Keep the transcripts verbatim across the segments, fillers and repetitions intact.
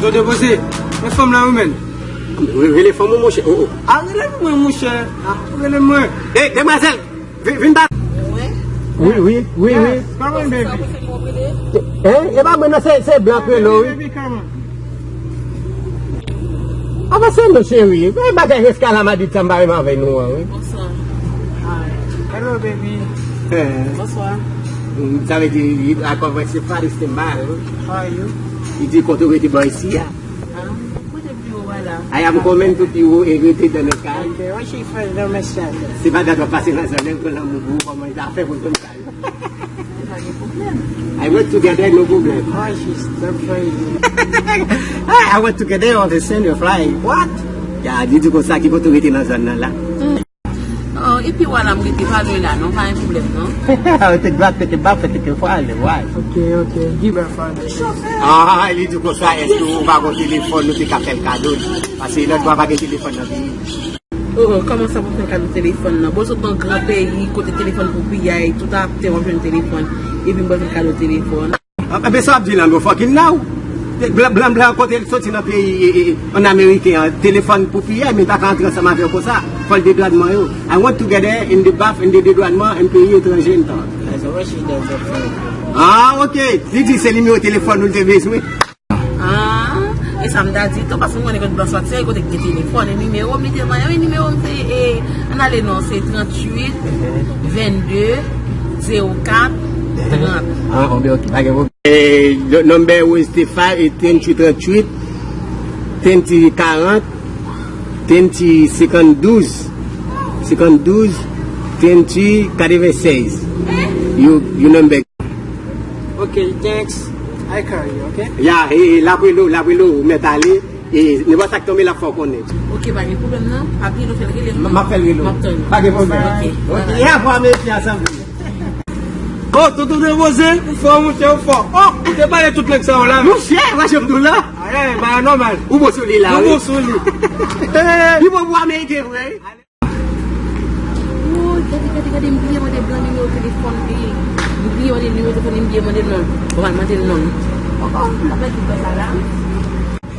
Yo depoze, men fanm lan wi menm. Re- Rele fanm ou, monchè. Oh, oh. A, rele mwen, monchè. A, rele mwen. Hey, demwazèl, vin, vin bat. Wi, wi, wi, wi. Yes, come on, baby. Hein? E pa mwen non, se, se blan k rele w, wi. Baby, come on. Avanse non, cheri. Men bagay Reska Lamadrid sa, m pa renmen avèk nou an, wi. Bonswa. Hi. Hello, baby. Eh. Bonswa. Mm, sa vle di, li, a konvèse pa li se mal, wi. How are you? Li di kote w rete bò isi a. Ah, kote pi wo a la? I am coming to pi wo e rete dans le car. Ok, what she friend don mèsi a. Se pa dat w ap pase nan zòn nan, pou lanmou pou ou, kòman zafè pou l konn sa yo. Pa gen pwoblèm. I work together, no problem. Oh, she's so crazy. I work together on the same fly. What? Ya, di di konsa ki kote w rete nan zòn nan la. Oh, epi wala m rete pa lwen la, non, pa gen pwoblèm, non. Ou te dwa pete baf, pete ke fwa, ale, why? Ok, ok, give her father. Ah, li di konsa, èske ou pa gon telefòn, nou te ka fè l kado? Paske lòt bò a pa gen telefòn nan peyi. Oh, kòman sa pou fè kado telefòn nan? Bon, sot nan gran peyi, kote telefòn pou piyay, tout atè w ap jwenn telefòn, epi m pral fè kado telefòn. Ah, men sa w ap di la, no fucking now. Blan, blan, blan, kote l soti nan peyi, e, e, e, an ameriken an, telefòn pou piyay, men pa ka antre ansanm avè w konsa. Fò l dedwannman yo. I went together in the bath, in the dedwannman, in peyi etranje, m tan. Ah, ok. Li di se nimewo telefòn ou l te bezwen. Ah, e sa m ta di tou, paske m konnen kot blan soti, e kote k gen telefòn, e nimewo, m li te manyen, wi, nimewo m se, e, ann ale non, se tranntuit, vennde, zewo kat, trant. Ah, ok, ok, pa gen pwoblèm. E, number was the five, e, tranntuit, tranntuit, tranntuit, karant, tranntuit, senkanndouz, senkanndouz, tranntuit, katrevensèz. You, you number. Ok, thanks. I call you, ok? Ya, e, e, l ap rele w, l ap rele w, ou mèt ale, e, nenpòt sa k tonbe, l ap fè w konnen. Ok, pa gen pwoblèm non. Apre nou fè l rele m. M ap fè l rele w. M ap tann ou. Pa gen pwoblèm. Ok. Ok, e avwa mesye a sanble. Oh, tonton Depoze, ou fò, monchè, ou fò. Oh, ou te pale tout lang sa yo la. Monchè, wè jan m di w la. Ay, ay, bagay nòmal. Ou bon sou li la, wi. Ou bon sou li. Li bon pou Ameriken vre. Woy, gade, gade, gade, m bliye mande blan nimewo telefòn li. M bliye mande nimewo telefòn li, m bliye mande non. Bon, al mande l non. Oh, oh, m ap mete tout sa la.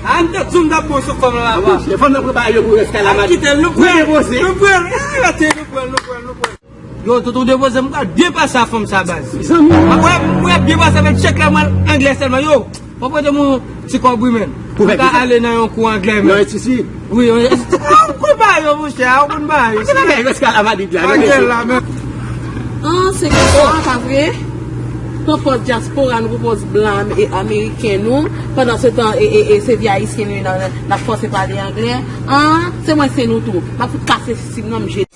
A, m te di w m t ap bon sou fanm lan, apa. Fò n prepare yo pou rès kay la. Al kite l, nou pran. Nou depoze. Nou pran. Ah, rete, nou pran, nou pran, nou pran. Yo, tonton Depoze, m pral byen pase a fanm sa, baz. Zanmi. Mwen, mwen byen pase avèk chèk la, mwen anglè sèlman, yo. Mwen prete mwen ti kòb wi, men. Pou fè kisa? Mwen ka ale nan yon kou anglè, men. Non, isi. Wi, wi, isi. Ah, ou konn bagay yo, monchè, ou konn bagay yo. Se bagay rès kay la Madrid la, non, isi. Anglè la, men. Ah, se konsa, pa vre? Pran pòz dyaspora nou, pran pòz blan e ameriken nou. Pandan se tan, e, e, e, se vye ayisyen nou ye nan, nan, n ap fòse pale anglè. Ah, se mwen, se nou tou. M ap fout kase sistèm nan, m jete.